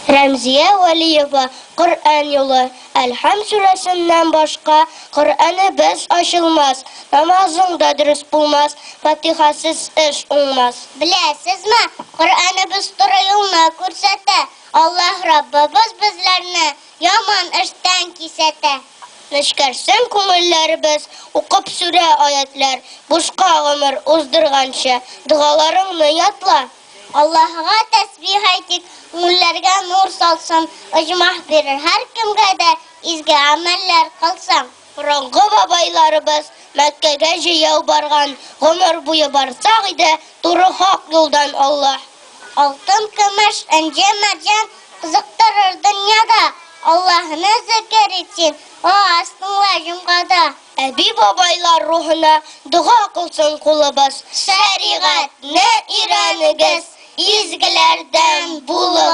Рәмзия Вәлиева, Коръән юлы, Әлхәм сүрәсеннән башка Коръәнебез ачылмас, намазың да дөрес булмас, Фатихасыз эш уңмас. Беләсезме, Коръәнебез туры юлны күрсәтә, Аллаһ Раббыбыз безләрне яман эштән кисәтә. Нечкәрсен күңелләребез, укып сүрә, аятьләр, бушка гомер уздырганчы, догаларыңны ятла. Аллаһыга тәсбих әйтик, күңелләргә нур салсын, оҗмах бирер һәркемгә дә, изге гамәлләр кылсаң. Борынгы бабайларыбыз Мәккәгә җәяү барган, гомер буе барсак иде, туры хак юлдан, Аллаһ. Алтын, көмеш, энҗе, мәрҗән кызыктырыр дөньяда, Аллаһыны зекер ит син, вәгазь тыңла җомгада. Әби-бабайлар рухына дога кылсын кулыбыз. Шәригатьне өйрәнегез, изгеләрдән булыгыз.